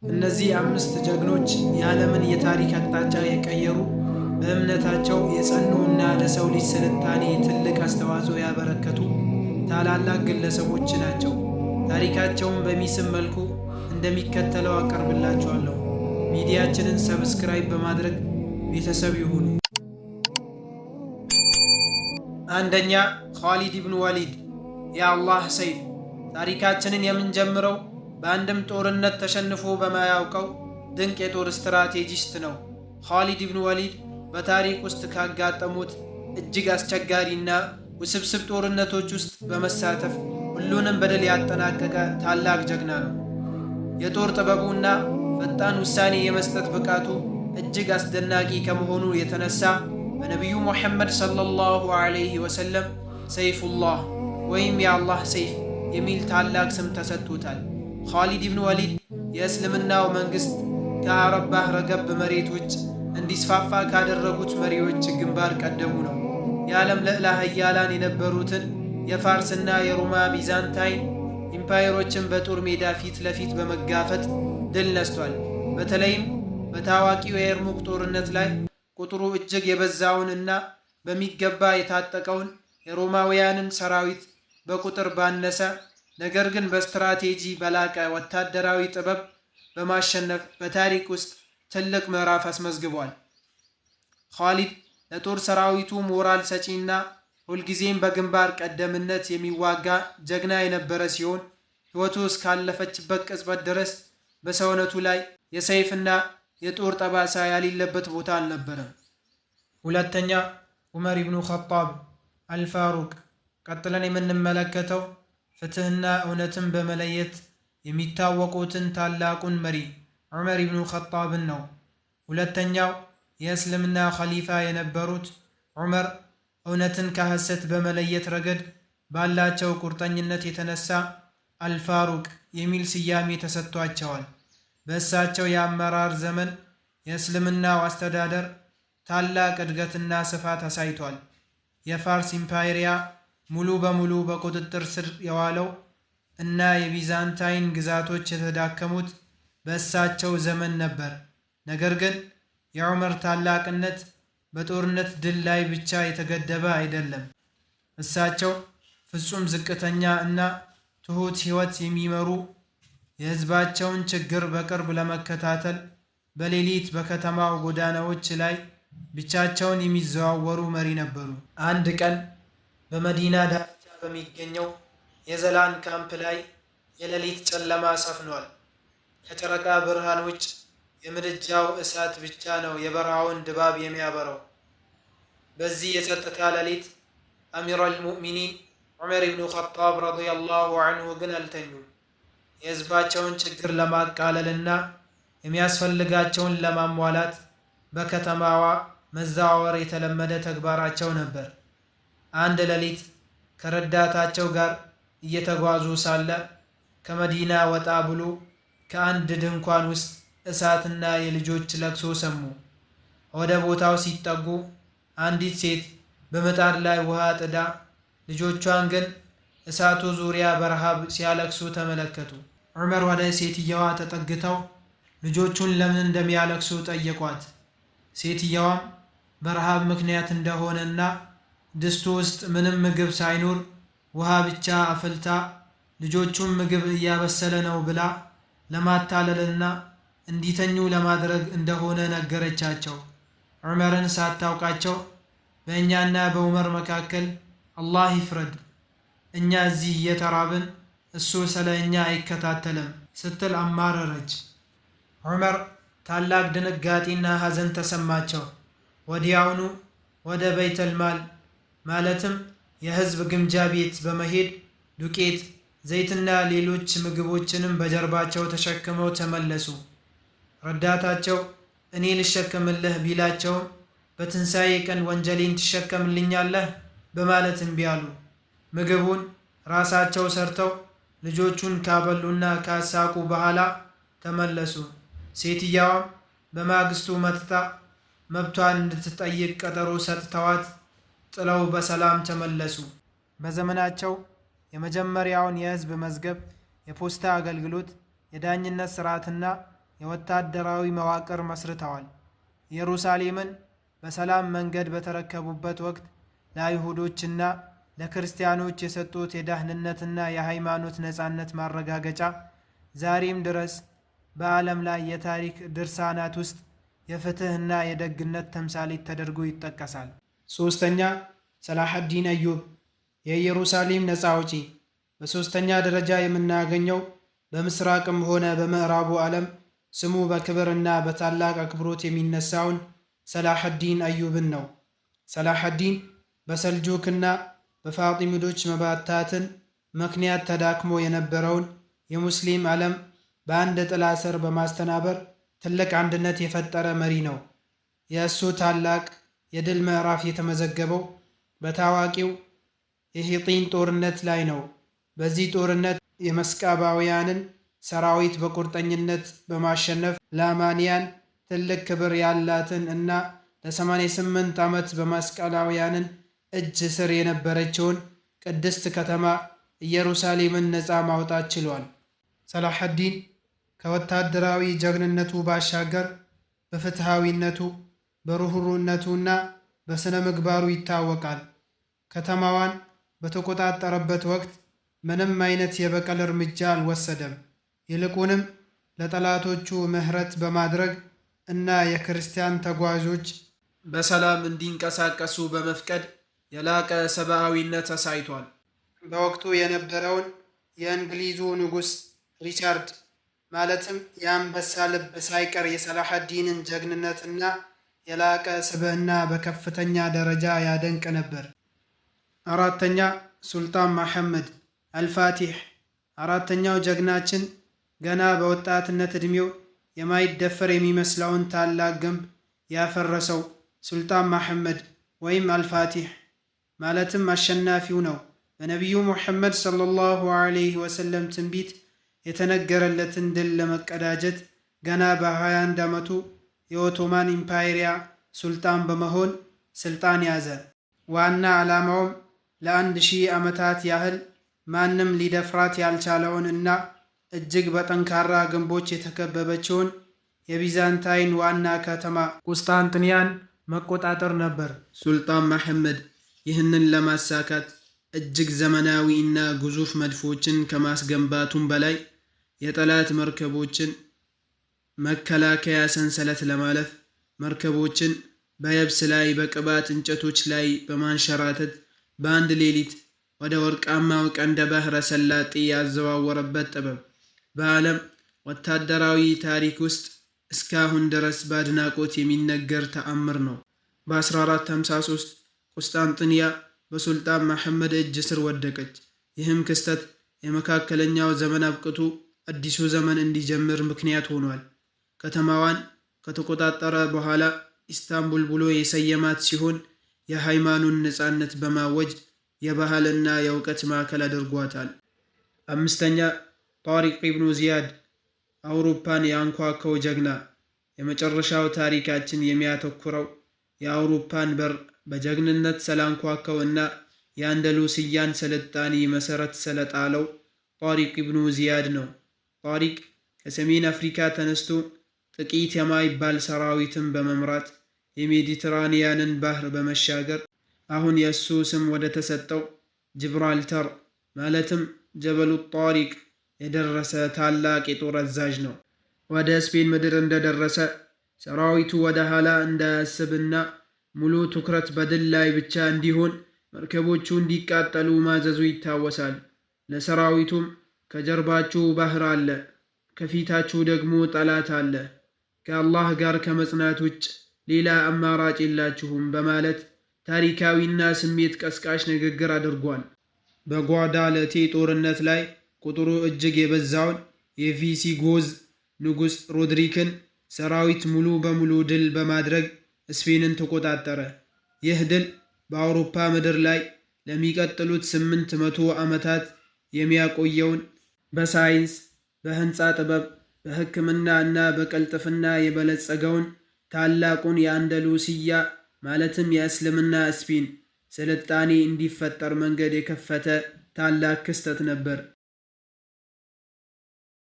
እነዚህ አምስት ጀግኖች የዓለምን የታሪክ አቅጣጫ የቀየሩ፣ በእምነታቸው የጸኑ እና ለሰው ልጅ ስልጣኔ ትልቅ አስተዋጽኦ ያበረከቱ ታላላቅ ግለሰቦች ናቸው። ታሪካቸውን በሚስብ መልኩ እንደሚከተለው አቀርብላችኋለሁ። ሚዲያችንን subscribe በማድረግ ቤተሰብ ይሁኑ። አንደኛ፣ ኻሊድ ኢብኑ ወሊድ፣ የአላህ ሰይፍ። ታሪካችንን የምንጀምረው በአንድም ጦርነት ተሸንፎ በማያውቀው ድንቅ የጦር ስትራቴጂስት ነው። ኻሊድ ኢብኑ ወሊድ በታሪክ ውስጥ ካጋጠሙት እጅግ አስቸጋሪና ውስብስብ ጦርነቶች ውስጥ በመሳተፍ ሁሉንም በድል ያጠናቀቀ ታላቅ ጀግና ነው። የጦር ጥበቡና ፈጣን ውሳኔ የመስጠት ብቃቱ እጅግ አስደናቂ ከመሆኑ የተነሳ በነቢዩ ሙሐመድ ሰለላሁ ዐለይሂ ወሰለም ሰይፉላህ ወይም የአላህ ሰይፍ የሚል ታላቅ ስም ተሰጥቶታል። ኻሊድ ኢብኑ ወሊድ የእስልምናው መንግሥት ከአረብ ባህረ ገብ መሬት ውጭ እንዲስፋፋ ካደረጉት መሪዎች ግንባር ቀደሙ ነው። የዓለም ልዕለ ኃያላን የነበሩትን የፋርስና የሮማ ቢዛንታይን ኢምፓየሮችን በጦር ሜዳ ፊት ለፊት በመጋፈጥ ድል ነስቷል። በተለይም በታዋቂው የየርሙክ ጦርነት ላይ ቁጥሩ እጅግ የበዛውን እና በሚገባ የታጠቀውን የሮማውያንን ሰራዊት በቁጥር ባነሰ ነገር ግን በስትራቴጂ በላቀ ወታደራዊ ጥበብ በማሸነፍ በታሪክ ውስጥ ትልቅ ምዕራፍ አስመዝግቧል። ኻሊድ ለጦር ሰራዊቱ ሞራል ሰጪና ሁልጊዜም በግንባር ቀደምነት የሚዋጋ ጀግና የነበረ ሲሆን፣ ሕይወቱ እስካለፈችበት ቅጽበት ድረስ በሰውነቱ ላይ የሰይፍና የጦር ጠባሳ ያሌለበት ቦታ አልነበረም። ሁለተኛ፣ ዑመር ኢብኑ ኸጣብ አልፋሩቅ። ቀጥለን የምንመለከተው ፍትህና እውነትን በመለየት የሚታወቁትን ታላቁን መሪ ዑመር ኢብኑ ኸጣብን ነው። ሁለተኛው የእስልምና ኸሊፋ የነበሩት ዑመር እውነትን ከሐሰት በመለየት ረገድ ባላቸው ቁርጠኝነት የተነሳ አልፋሩቅ የሚል ስያሜ ተሰጥቷቸዋል። በእሳቸው የአመራር ዘመን የእስልምናው አስተዳደር ታላቅ እድገትና ስፋት አሳይቷል። የፋርስ ኢምፓየሪያ ሙሉ በሙሉ በቁጥጥር ስር የዋለው እና የቢዛንታይን ግዛቶች የተዳከሙት በእሳቸው ዘመን ነበር። ነገር ግን የዑመር ታላቅነት በጦርነት ድል ላይ ብቻ የተገደበ አይደለም። እሳቸው ፍጹም ዝቅተኛ እና ትሁት ሕይወት የሚመሩ፣ የሕዝባቸውን ችግር በቅርብ ለመከታተል በሌሊት በከተማው ጎዳናዎች ላይ ብቻቸውን የሚዘዋወሩ መሪ ነበሩ። አንድ ቀን በመዲና ዳርቻ በሚገኘው የዘላን ካምፕ ላይ የሌሊት ጨለማ ሰፍኗል። ከጨረቃ ብርሃን ውጭ የምድጃው እሳት ብቻ ነው የበረሃውን ድባብ የሚያበራው። በዚህ የጸጥታ ሌሊት አሚር አልሙእሚኒን ዑመር ኢብኑ ኸጣብ ረዲየላሁ ዐንሁ ግን አልተኙም። የሕዝባቸውን ችግር ለማቃለልና የሚያስፈልጋቸውን ለማሟላት በከተማዋ መዘዋወር የተለመደ ተግባራቸው ነበር። አንድ ሌሊት ከረዳታቸው ጋር እየተጓዙ ሳለ ከመዲና ወጣ ብሎ ከአንድ ድንኳን ውስጥ እሳትና የልጆች ለቅሶ ሰሙ። ወደ ቦታው ሲጠጉ አንዲት ሴት በምጣድ ላይ ውሃ ጥዳ ልጆቿን ግን እሳቱ ዙሪያ በረሃብ ሲያለቅሱ ተመለከቱ። ዑመር ወደ ሴትየዋ ተጠግተው ልጆቹን ለምን እንደሚያለቅሱ ጠየቋት። ሴትየዋም በረሃብ ምክንያት እንደሆነና ድስቱ ውስጥ ምንም ምግብ ሳይኖር ውሃ ብቻ አፍልታ ልጆቹን ምግብ እያበሰለ ነው ብላ ለማታለልና እንዲተኙ ለማድረግ እንደሆነ ነገረቻቸው። ዑመርን ሳታውቃቸው በእኛና በዑመር መካከል አላህ ይፍረድ፣ እኛ እዚህ እየተራብን እሱ ስለ እኛ አይከታተልም ስትል አማረረች። ዑመር ታላቅ ድንጋጤና ሐዘን ተሰማቸው። ወዲያውኑ ወደ በይተልማል ማለትም የሕዝብ ግምጃ ቤት በመሄድ ዱቄት፣ ዘይትና ሌሎች ምግቦችንም በጀርባቸው ተሸክመው ተመለሱ። ረዳታቸው እኔ ልሸከምልህ ቢላቸውም በትንሣኤ ቀን ወንጀሌን ትሸከምልኛለህ በማለት እምቢ አሉ። ምግቡን ራሳቸው ሰርተው ልጆቹን ካበሉና ካሳቁ በኋላ ተመለሱ። ሴትየዋም በማግስቱ መጥታ መብቷን እንድትጠይቅ ቀጠሮ ሰጥተዋት ጥለው በሰላም ተመለሱ። በዘመናቸው የመጀመሪያውን የሕዝብ መዝገብ፣ የፖስታ አገልግሎት፣ የዳኝነት ስርዓትና የወታደራዊ መዋቅር መስርተዋል። ኢየሩሳሌምን በሰላም መንገድ በተረከቡበት ወቅት ለአይሁዶችና ለክርስቲያኖች የሰጡት የደህንነትና የሃይማኖት ነፃነት ማረጋገጫ ዛሬም ድረስ በዓለም ላይ የታሪክ ድርሳናት ውስጥ የፍትህና የደግነት ተምሳሌት ተደርጎ ይጠቀሳል። ሶስተኛ፣ ሰላሐዲን አዩብ የኢየሩሳሌም ነፃ አውጪ። በሦስተኛ ደረጃ የምናገኘው በምስራቅም ሆነ በምዕራቡ ዓለም ስሙ በክብርና በታላቅ አክብሮት የሚነሳውን ሰላሐዲን አዩብን ነው። ሰላሐዲን በሰልጁክና በፋጢሚዶች መባታትን ምክንያት ተዳክሞ የነበረውን የሙስሊም ዓለም በአንድ ጥላ ስር በማስተናበር ትልቅ አንድነት የፈጠረ መሪ ነው። የእሱ ታላቅ የድል ምዕራፍ የተመዘገበው በታዋቂው የሂጢን ጦርነት ላይ ነው። በዚህ ጦርነት የመስቃባውያንን ሰራዊት በቁርጠኝነት በማሸነፍ ላማንያን ትልቅ ክብር ያላትን እና ለ88 ዓመት በመስቀላውያንን እጅ ስር የነበረችውን ቅድስት ከተማ ኢየሩሳሌምን ነፃ ማውጣት ችሏል። ሰላሐዲን ከወታደራዊ ጀግንነቱ ባሻገር በፍትሐዊነቱ፣ በርኅሩህነቱና በሥነ ምግባሩ ይታወቃል። ከተማዋን በተቆጣጠረበት ወቅት ምንም አይነት የበቀል እርምጃ አልወሰደም። ይልቁንም ለጠላቶቹ ምህረት በማድረግ እና የክርስቲያን ተጓዦች በሰላም እንዲንቀሳቀሱ በመፍቀድ የላቀ ሰብአዊነት አሳይቷል። በወቅቱ የነበረውን የእንግሊዙ ንጉሥ ሪቻርድ ማለትም የአንበሳ ልብ ሳይቀር የሰላሐዲንን ጀግንነትና የላቀ ስብዕና በከፍተኛ ደረጃ ያደንቅ ነበር። አራተኛ፣ ሱልጣን መሐመድ አልፋቲሕ። አራተኛው ጀግናችን ገና በወጣትነት ዕድሜው የማይደፈር የሚመስለውን ታላቅ ግንብ ያፈረሰው ሱልጣን መሐመድ ወይም አልፋቲሕ ማለትም አሸናፊው ነው። በነቢዩ ሙሐመድ ሰለላሁ ዐለይሂ ወሰለም ትንቢት የተነገረለትን ድል ለመቀዳጀት ገና በ21 ዓመቱ የኦቶማን ኢምፓየሪያ ሱልጣን በመሆን ስልጣን ያዘ። ዋና ዓላማውም ለ1000 ዓመታት ያህል ማንም ሊደፍራት ያልቻለውን እና እጅግ በጠንካራ ግንቦች የተከበበችውን የቢዛንታይን ዋና ከተማ ቁስጣንጥንያን መቆጣጠር ነበር። ሱልጣን መሐመድ ይህንን ለማሳካት እጅግ ዘመናዊ እና ግዙፍ መድፎችን ከማስገንባቱም በላይ የጠላት መርከቦችን መከላከያ ሰንሰለት ለማለፍ መርከቦችን በየብስ ላይ በቅባት እንጨቶች ላይ በማንሸራተት በአንድ ሌሊት ወደ ወርቃማው ቀንደ ባህረ ሰላጤ ያዘዋወረበት ጥበብ በዓለም ወታደራዊ ታሪክ ውስጥ እስካሁን ድረስ በአድናቆት የሚነገር ተአምር ነው። በ1453 ቁስጣንጥንያ በሱልጣን መሐመድ እጅ ስር ወደቀች። ይህም ክስተት የመካከለኛው ዘመን አብቅቶ አዲሱ ዘመን እንዲጀምር ምክንያት ሆኗል። ከተማዋን ከተቆጣጠረ በኋላ ኢስታንቡል ብሎ የሰየማት ሲሆን የሃይማኖት ነፃነት በማወጅ የባህልና የእውቀት ማዕከል አድርጓታል። አምስተኛ፣ ጣሪቅ ኢብኑ ዚያድ አውሮፓን ያንኳኳው ጀግና። የመጨረሻው ታሪካችን የሚያተኩረው የአውሮፓን በር በጀግንነት ስላንኳኳው እና የአንደሉስያን ስልጣኔ መሰረት ስለጣለው ጣሪቅ ኢብኑ ዚያድ ነው። ጣሪቅ ከሰሜን አፍሪካ ተነስቶ ጥቂት የማይባል ሰራዊትን በመምራት የሜዲትራኒያንን ባህር በመሻገር አሁን የእሱ ስም ወደ ተሰጠው ጅብራልተር ማለትም ጀበሉ ጣሪቅ የደረሰ ታላቅ የጦር አዛዥ ነው። ወደ ስፔን ምድር እንደደረሰ ሰራዊቱ ወደ ኋላ እንዳያስብና ሙሉ ትኩረት በድል ላይ ብቻ እንዲሆን መርከቦቹ እንዲቃጠሉ ማዘዙ ይታወሳል። ለሰራዊቱም ከጀርባችሁ ባህር አለ፣ ከፊታችሁ ደግሞ ጠላት አለ፣ ከአላህ ጋር ከመጽናት ውጭ ሌላ አማራጭ የላችሁም በማለት ታሪካዊና ስሜት ቀስቃሽ ንግግር አድርጓል። በጓዳለቴ ጦርነት ላይ ቁጥሩ እጅግ የበዛውን የቪሲጎዝ ንጉሥ ሮድሪክን ሰራዊት ሙሉ በሙሉ ድል በማድረግ ስፔንን ተቆጣጠረ። ይህ ድል በአውሮፓ ምድር ላይ ለሚቀጥሉት 800 ዓመታት የሚያቆየውን በሳይንስ፣ በህንፃ ጥበብ፣ በሕክምና እና በቅልጥፍና የበለጸገውን ታላቁን የአንደሉሲያ ማለትም የእስልምና ስፔን ስልጣኔ እንዲፈጠር መንገድ የከፈተ ታላቅ ክስተት ነበር።